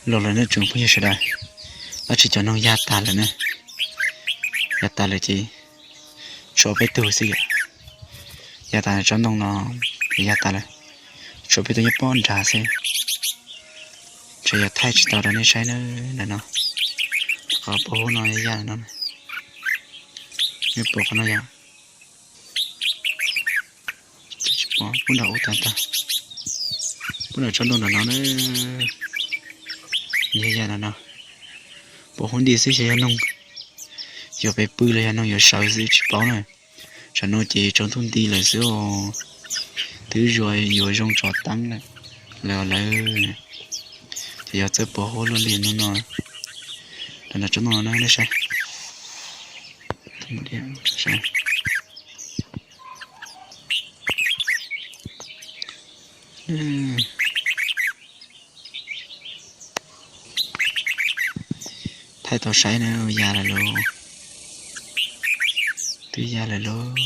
Los lawm nej tsoom phooj ywg sawv daws, tab sis cov noog ya tas lawm ne. Ya tas lawm ces tshuav peb tug xwb yom. Ya tas tsob ntoo no, ya tas lawm. Tshuav peb tug nyob pob nrad xwb. Ntshe yog thaij tsis tau rau nej saib na, ntawm no. Qhov pov huab no ya no, nej pom qhov no yom. Pub nram ub tag tag, pub nram tsob ntoo nram no na. Yog ya no no, pov huab nti xwb xyov yog noog yuav pes pw los yog noog yuav sawv xwb tsis paub na. Tsam no ces tsaus ntuj nti lawm xwb os, twb yuav zoo tso teeb lawm lawv. Ces yog txawj pov huab luaj li no no, nram tsob ntoo no na nej saib. Thaij tau saib na, ya lawm lauj, twb ya lawm lauj.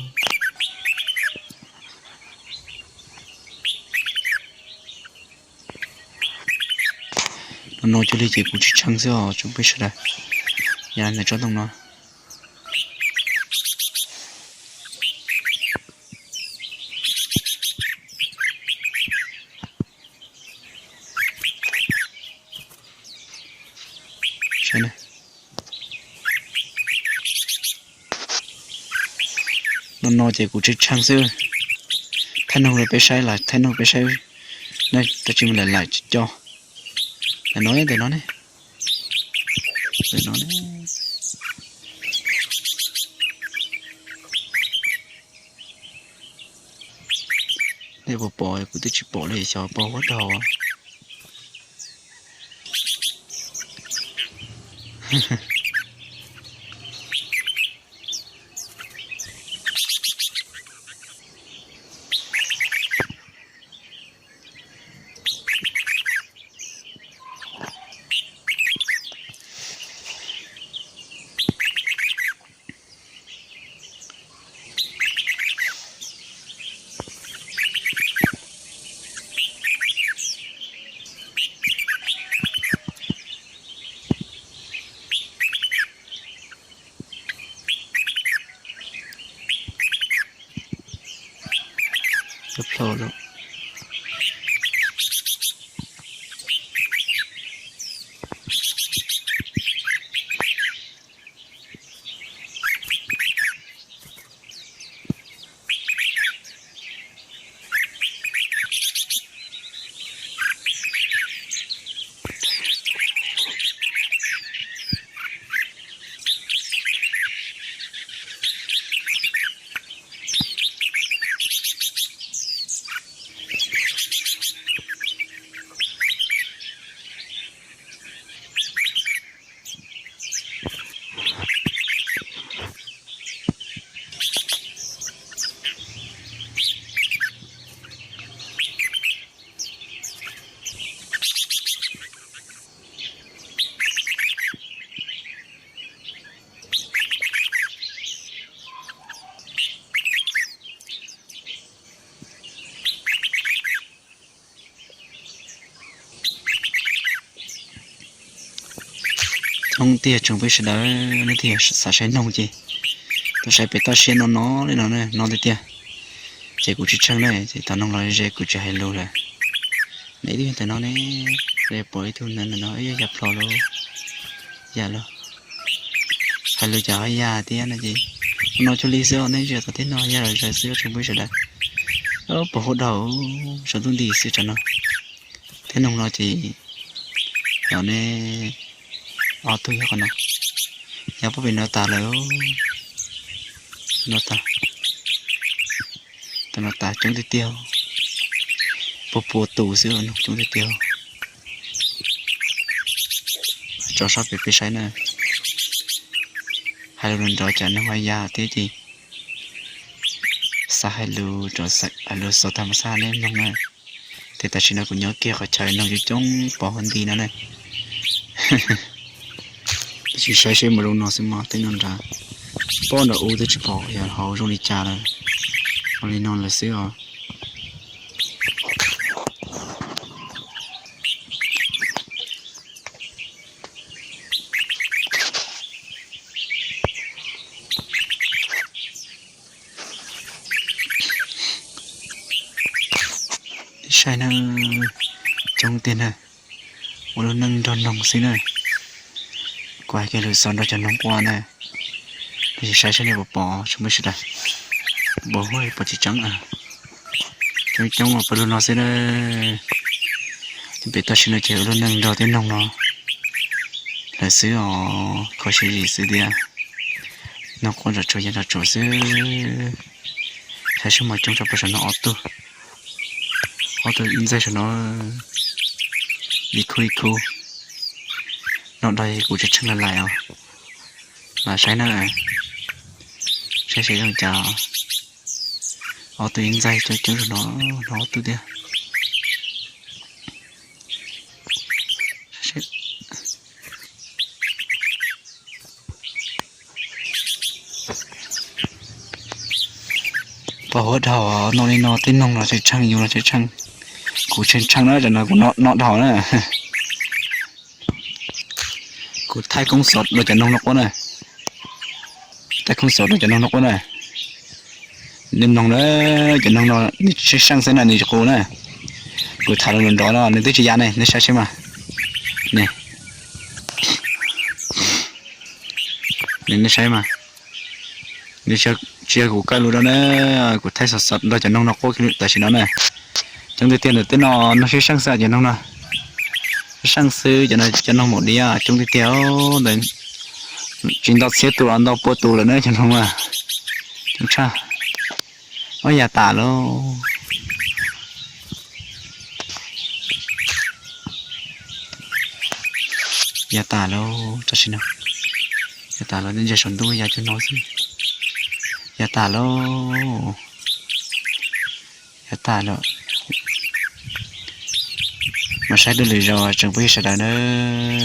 No no cuag li ces kuv tsis tshee xwb os tsoom phooj ywg sawv daws. Ya ntawm tsob ntoo no. No no ces kuv tsis tshee xwb. Thaij noog rau peb saib los thaij noog peb saib, tab sis mas lawm lawm tsis co. Ntawm no, ntawm no ne, ntawm no ne. Nej puas pom? Kuv twb tsis pom li, xyov pov huab dhau. Plhau lawm. Coob tiag tsoom phooj ywg sawv daws, nej thiaj xav saib noog ces tuaj saib pem toj siab no no li no, no tiag tiag. Ces kuv tsis tshee na, ces tau noog los ze kuv tsis hais lus lawm. Nws ib tug ntawm no ne, pom ib tug ntawm no ib yam plhos lawm, ya lawm. Hais lus cas ho ya thiab no ces, no cuag li xwb os, nej ntsia tom tej no ya lawm xwb tsoom phooj ywg sawv daws. Pov huab dhau, tsaus ntuj nti xwb tsam no. Thiab noog no ces yog ne, ob tug yog qhov no, yog pub pem no tas lawm. No tas, tas no tas coob tiag tiag, pua pua tus xwb noog coob tiag tiag. Tso sab pem peb saib na. Hais lus nrov cas noog ho ya thiab ces xav hais lus, hais lus xaus tas mas xav nej mloog na. Ces tam sim no kuv nyob kiag qhov chaw noog coob coob pov huab nti no na. Tab sis saib seb mus zoo no xwb mog, tej no nrad Pob nram u twb tsis pom yog hauv zoo li cas lawm, ua li no lawm xwb os. Saib na, coob tiag na, ua lub neej nrog noog xwb na. Kuv hais kiag lus xaus nrog cov noog quaj na, tab sis saib saib nej puas pom tsis muaj sawv daws, puas huaj pom tsis tseeb. Coob coob pawg lug no xwb na. Pem tam sim no ces ua lub neej nrog tej noog no lawm xwb os, kho siab zim xwb tiag. Noog quaj nrov tsuas ya nrov tsuas xwb. Saib seb mas coob tso pab saum no ob tug, ob tug ib ntxaig saum no, ib khub ib khub. Noj dog kuv tseem tsheej lais os. Mas saib na, saib seb zoo cas. Ob tug ib ntxaig coob coob saum no, no ob tug tiag. Pos huab dhau, noj li no tej noog los tseem tsheej, yus los tseem tsheej. Kuv tseem tsheej na, cov no kuv noj dhau na. Kuv thaij koob xov rau cov noog no quaj na. Thaij koob xov rau cov noog no quaj na. Nws mloog na, cov noog no nws tseem tsheej xwb na, nws tsis qus na. Kuv tham lus nrov no nws twb tsis ya ne, nej saib seb mas. Ne, nej saib mas. Nws tsis yog kuv kaw lus rau na, kuv thaij xov xov rau cov noog no quaj tam sim no na. Coob tiag tiag, ntawm tej no noog tseem tsheej xwb cov noog no. Tseem tsheej xwb cov no, cov noog maum diab coob tiag tiag ntawd. Tsis ntau txhiab tus los ntau pua tus lawm na cov noog na. Coob tshaj. Ob, ya tas lauj. Ya tas lauj, tam sim no. Ya tas lauj, ntsia saum ntuj ya cuag no xwb. Ya tas lauj. Ya tas lauj. Mas saib dua lwm zaus tseem pub sawv daws na.